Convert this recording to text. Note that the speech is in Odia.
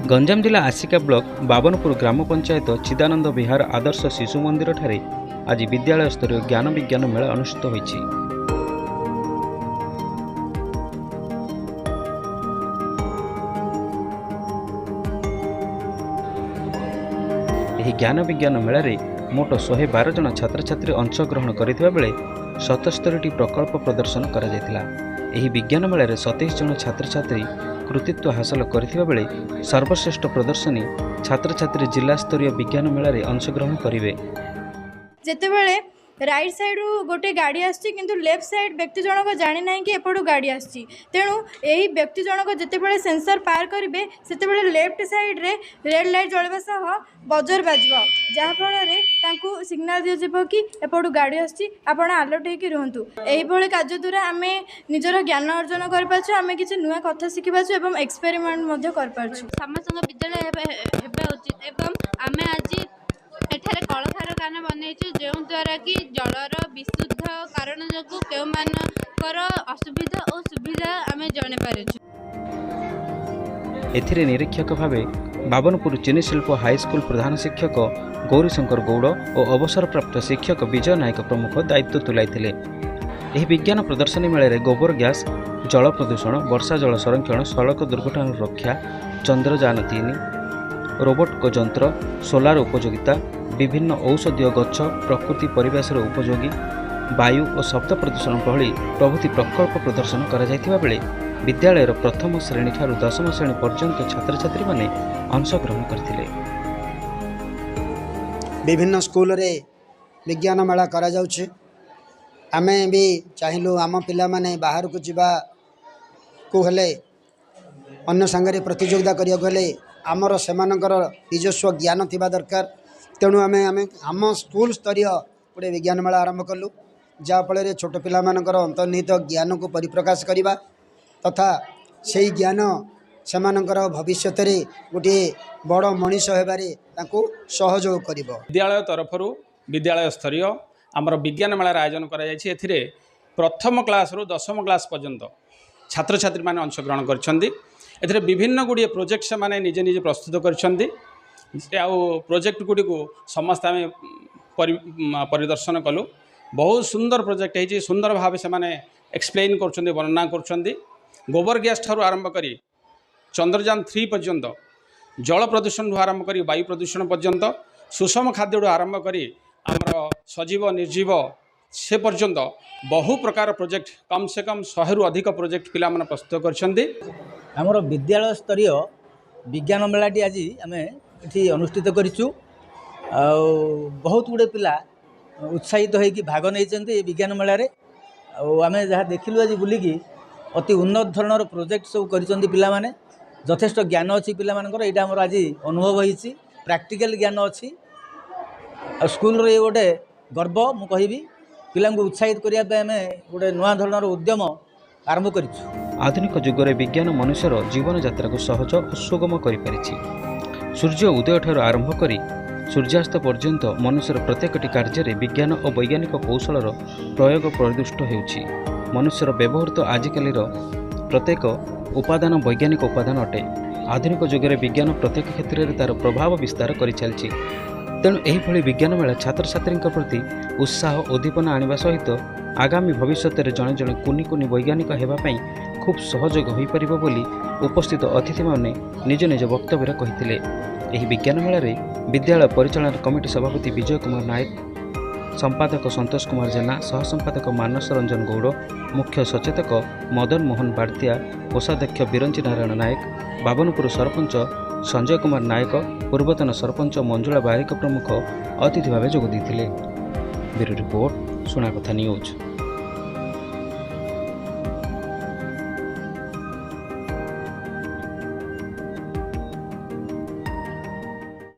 ଗଞ୍ଜାମ ଜିଲ୍ଲା ଆସିକା ବ୍ଲକ ବାବନପୁର ଗ୍ରାମ ପଞ୍ଚାୟତ ଚିଦାନନ୍ଦ ବିହାର ଆଦର୍ଶ ଶିଶୁ ମନ୍ଦିରଠାରେ ଆଜି ବିଦ୍ୟାଳୟ ସ୍ତରୀୟ ଜ୍ଞାନ ବିଜ୍ଞାନ ମେଳା ଅନୁଷ୍ଠିତ ହୋଇଛି। ଏହି ଜ୍ଞାନ ବିଜ୍ଞାନ ମେଳାରେ ମୋଟ 112 ଜଣ ଛାତ୍ରଛାତ୍ରୀ ଅଂଶଗ୍ରହଣ କରିଥିବା ବେଳେ 77ଟି ପ୍ରକଳ୍ପ ପ୍ରଦର୍ଶନ କରାଯାଇଥିଲା। ଏହି ବିଜ୍ଞାନ ମେଳାରେ 27 ଜଣ ଛାତ୍ରଛାତ୍ରୀ କୃତିତ୍ୱ ହାସଲ କରିଥିବା ବେଳେ ସର୍ବଶ୍ରେଷ୍ଠ ପ୍ରଦର୍ଶନୀ ଛାତ୍ରଛାତ୍ରୀ ଜିଲ୍ଲାସ୍ତରୀୟ ବିଜ୍ଞାନ ମେଳାରେ ଅଂଶଗ୍ରହଣ କରିବେ। ଯେତେବେଳେ ରାଇଟ୍ ସାଇଡ଼ରୁ ଗୋଟେ ଗାଡ଼ି ଆସୁଛି, କିନ୍ତୁ ଲେଫ୍ଟ ସାଇଡ଼୍ ବ୍ୟକ୍ତି ଜଣକ ଜାଣିନାହିଁ କି ଏପଟୁ ଗାଡ଼ି ଆସୁଛି, ତେଣୁ ଏହି ବ୍ୟକ୍ତି ଜଣକ ଯେତେବେଳେ ସେନ୍ସର୍ ପାର କରିବେ, ସେତେବେଳେ ଲେଫ୍ଟ ସାଇଡ଼୍ରେ ରେଡ଼୍ ଲାଇଟ୍ ଜଳିବା ସହ ବଜର୍ ବାଜିବ, ଯାହାଫଳରେ ତାଙ୍କୁ ସିଗ୍ନାଲ୍ ଦିଆଯିବ କି ଏପଟୁ ଗାଡ଼ି ଆସୁଛି, ଆପଣ ଆଲର୍ଟ ହେଇକି ରୁହନ୍ତୁ। ଏହିଭଳି କାର୍ଯ୍ୟ ଦ୍ୱାରା ଆମେ ନିଜର ଜ୍ଞାନ ଅର୍ଜନ କରିପାରୁଛୁ, ଆମେ କିଛି ନୂଆ କଥା ଶିଖିପାରୁଛୁ ଏବଂ ଏକ୍ସପେରିମେଣ୍ଟ ମଧ୍ୟ କରିପାରୁଛୁ। ସମସ୍ତଙ୍କ ବିଦ୍ୟାଳୟ ହେବା ଉଚିତ ଏବଂ ଆମେ ଆଜି ଏଠାରେ କଳକାରଖାନା ବନେଇଛୁ, ଯେଉଁଦ୍ୱାରା କି ଜଳର ବିଶୁଦ୍ଧ କାରଣ ଯୋଗୁଁ କେଉଁମାନଙ୍କର ଅସୁବିଧା ଓ ସୁବିଧା ଆମେ ଜାଣିପାରୁଛୁ। ଏଥିରେ ନିରୀକ୍ଷକ ଭାବେ ବାବନପୁର ଚିନିଶିଳ୍ପ ହାଇସ୍କୁଲ ପ୍ରଧାନ ଶିକ୍ଷକ ଗୌରୀଶଙ୍କର ଗୌଡ଼ ଓ ଅବସରପ୍ରାପ୍ତ ଶିକ୍ଷକ ବିଜୟ ନାୟକ ପ୍ରମୁଖ ଦାୟିତ୍ୱ ତୁଲାଇଥିଲେ। ଏହି ବିଜ୍ଞାନ ପ୍ରଦର୍ଶନୀ ମେଳାରେ ଗୋବର ଗ୍ୟାସ୍, ଜଳ ପ୍ରଦୂଷଣ, ବର୍ଷା ଜଳ ସଂରକ୍ଷଣ, ସଡ଼କ ଦୁର୍ଘଟଣାରୁ ରକ୍ଷା, ଚନ୍ଦ୍ରଯାନ 3, ରୋବୋଟକ ଯନ୍ତ୍ର, ସୋଲାର ଉପଯୋଗିତା, ବିଭିନ୍ନ ଔଷଧୀୟ ଗଛ, ପ୍ରକୃତି ପରିବେଶର ଉପଯୋଗୀ, ବାୟୁ ଓ ଶବ୍ଦ ପ୍ରଦୂଷଣ ଭଳି ପ୍ରଭୃତି ପ୍ରକଳ୍ପ ପ୍ରଦର୍ଶନ କରାଯାଇଥିବା ବେଳେ ବିଦ୍ୟାଳୟର ପ୍ରଥମ ଶ୍ରେଣୀଠାରୁ ଦଶମ ଶ୍ରେଣୀ ପର୍ଯ୍ୟନ୍ତ ଛାତ୍ରଛାତ୍ରୀମାନେ ଅଂଶଗ୍ରହଣ କରିଥିଲେ। ବିଭିନ୍ନ ସ୍କୁଲରେ ବିଜ୍ଞାନ ମେଳା କରାଯାଉଛି। ଆମେ ବି ଚାହିଁଲୁ ଆମ ପିଲାମାନେ ବାହାରକୁ ଯିବାକୁ ହେଲେ, ଅନ୍ୟ ସାଙ୍ଗରେ ପ୍ରତିଯୋଗିତା କରିବାକୁ ହେଲେ ଆମର ସେମାନଙ୍କର ନିଜସ୍ୱ ଜ୍ଞାନ ଥିବା ଦରକାର। ତେଣୁ ଆମେ ଆମ ସ୍କୁଲ ସ୍ତରୀୟ ଗୋଟେ ବିଜ୍ଞାନ ମେଳା ଆରମ୍ଭ କଲୁ, ଯାହାଫଳରେ ଛୋଟ ପିଲାମାନଙ୍କର ଅନ୍ତର୍ନିହିତ ଜ୍ଞାନକୁ ପରିପ୍ରକାଶ କରିବା ତଥା ସେଇ ଜ୍ଞାନ ସେମାନଙ୍କର ଭବିଷ୍ୟତରେ ଗୋଟିଏ ବଡ଼ ମଣିଷ ହେବାରେ ତାଙ୍କୁ ସହଯୋଗ କରିବ। ବିଦ୍ୟାଳୟ ତରଫରୁ ବିଦ୍ୟାଳୟ ସ୍ତରୀୟ ଆମର ବିଜ୍ଞାନ ମେଳାର ଆୟୋଜନ କରାଯାଇଛି। ଏଥିରେ ପ୍ରଥମ କ୍ଲାସ୍ରୁ ଦଶମ କ୍ଲାସ୍ ପର୍ଯ୍ୟନ୍ତ ଛାତ୍ରଛାତ୍ରୀମାନେ ଅଂଶଗ୍ରହଣ କରିଛନ୍ତି। ଏଥିରେ ବିଭିନ୍ନ ଗୁଡ଼ିଏ ପ୍ରୋଜେକ୍ଟ ସେମାନେ ନିଜେ ନିଜେ ପ୍ରସ୍ତୁତ କରିଛନ୍ତି ଆଉ ପ୍ରୋଜେକ୍ଟ ଗୁଡ଼ିକୁ ସମସ୍ତେ ଆମେ ପରିଦର୍ଶନ କଲୁ। ବହୁତ ସୁନ୍ଦର ପ୍ରୋଜେକ୍ଟ ହେଇଛି। ସୁନ୍ଦର ଭାବେ ସେମାନେ ଏକ୍ସପ୍ଲେନ୍ କରୁଛନ୍ତି, ବର୍ଣ୍ଣନା କରୁଛନ୍ତି। ଗୋବର ଗ୍ୟାସ୍ ଠାରୁ ଆରମ୍ଭ କରି ଚନ୍ଦ୍ରଯାନ 3 ପର୍ଯ୍ୟନ୍ତ, ଜଳ ପ୍ରଦୂଷଣଠୁ ଆରମ୍ଭ କରି ବାୟୁ ପ୍ରଦୂଷଣ ପର୍ଯ୍ୟନ୍ତ, ସୁଷମ ଖାଦ୍ୟଠୁ ଆରମ୍ଭ କରି ଆମର ସଜୀବ ନିର୍ଜୀବ ସେ ପର୍ଯ୍ୟନ୍ତ ବହୁ ପ୍ରକାର ପ୍ରୋଜେକ୍ଟ, କମ୍ ସେ କମ୍ 100ରୁ ଅଧିକ ପ୍ରୋଜେକ୍ଟ ପିଲାମାନେ ପ୍ରସ୍ତୁତ କରିଛନ୍ତି। ଆମର ବିଦ୍ୟାଳୟ ସ୍ତରୀୟ ବିଜ୍ଞାନ ମେଳାଟି ଆଜି ଆମେ ଏଠି ଅନୁଷ୍ଠିତ କରିଛୁ ଆଉ ବହୁତ ଗୁଡ଼ିଏ ପିଲା ଉତ୍ସାହିତ ହେଇକି ଭାଗ ନେଇଛନ୍ତି ଏ ବିଜ୍ଞାନ ମେଳାରେ। ଆଉ ଆମେ ଯାହା ଦେଖିଲୁ ଆଜି ବୁଲିକି, ଅତି ଉନ୍ନତ ଧରଣର ପ୍ରୋଜେକ୍ଟ ସବୁ କରିଛନ୍ତି ପିଲାମାନେ। ଯଥେଷ୍ଟ ଜ୍ଞାନ ଅଛି ପିଲାମାନଙ୍କର, ଏଇଟା ଆମର ଆଜି ଅନୁଭବ ହେଇଛି। ପ୍ରାକ୍ଟିକାଲ ଜ୍ଞାନ ଅଛି ଆଉ ସ୍କୁଲର ଇଏ ଗୋଟେ ଗର୍ବ ମୁଁ କହିବି। ପିଲାଙ୍କୁ ଉତ୍ସାହିତ କରିବା ପାଇଁ ଆମେ ଗୋଟେ ନୂଆ ଧରଣର ଉଦ୍ୟମ ଆରମ୍ଭ କରିଛୁ। ଆଧୁନିକ ଯୁଗରେ ବିଜ୍ଞାନ ମନୁଷ୍ୟର ଜୀବନଯାତ୍ରାକୁ ସହଜ ଓ ସୁଗମ କରିପାରିଛି। ସୂର୍ଯ୍ୟ ଉଦୟଠାରୁ ଆରମ୍ଭ କରି ସୂର୍ଯ୍ୟାସ୍ତ ପର୍ଯ୍ୟନ୍ତ ମନୁଷ୍ୟର ପ୍ରତ୍ୟେକଟି କାର୍ଯ୍ୟରେ ବିଜ୍ଞାନ ଓ ବୈଜ୍ଞାନିକ କୌଶଳର ପ୍ରୟୋଗ ପରିଦୃଷ୍ଟ ହେଉଛି। ମନୁଷ୍ୟର ବ୍ୟବହୃତ ଆଜିକାଲିର ପ୍ରତ୍ୟେକ ଉପାଦାନ ବୈଜ୍ଞାନିକ ଉପାଦାନ ଅଟେ। ଆଧୁନିକ ଯୁଗରେ ବିଜ୍ଞାନ ପ୍ରତ୍ୟେକ କ୍ଷେତ୍ରରେ ତା'ର ପ୍ରଭାବ ବିସ୍ତାର କରିଚାଲିଛି। ତେଣୁ ଏହିଭଳି ବିଜ୍ଞାନ ମେଳା ଛାତ୍ରଛାତ୍ରୀଙ୍କ ପ୍ରତି ଉତ୍ସାହ ଉଦ୍ଦୀପନା ଆଣିବା ସହିତ ଆଗାମୀ ଭବିଷ୍ୟତରେ ଜଣେ ଜଣେ କୁନି କୁନି ବୈଜ୍ଞାନିକ ହେବା ପାଇଁ ଖୁବ୍ ସହଯୋଗ ହୋଇପାରିବ ବୋଲି ଉପସ୍ଥିତ ଅତିଥିମାନେ ନିଜ ନିଜ ବକ୍ତବ୍ୟରେ କହିଥିଲେ। ଏହି ବିଜ୍ଞାନ ମେଳାରେ ବିଦ୍ୟାଳୟ ପରିଚାଳନା କମିଟି ସଭାପତି ବିଜୟ କୁମାର ନାୟକ, ସମ୍ପାଦକ ସନ୍ତୋଷ କୁମାର ଜେନା, ସହ ସମ୍ପାଦକ ମାନସ ରଞ୍ଜନ ଗୌଡ଼, ମୁଖ୍ୟ ସଚେତକ ମଦନ ମୋହନ ବାଡ଼ତିଆ, କୋଷାଧ୍ୟକ୍ଷ ବିରଞ୍ଚି ନାରାୟଣ ନାୟକ, ବାବନପୁର ସରପଞ୍ଚ ସଞ୍ଜୟ କୁମାର ନାୟକ, ପୂର୍ବତନ ସରପଞ୍ଚ ମଞ୍ଜୁଳା ବାରିକ ପ୍ରମୁଖ ଅତିଥି ଭାବେ ଯୋଗ ଦେଇଥିଲେ। ବ୍ୟୁରୋ ରିପୋର୍ଟ, ଶୁଣାକଥା ନ୍ୟୁଜ୍।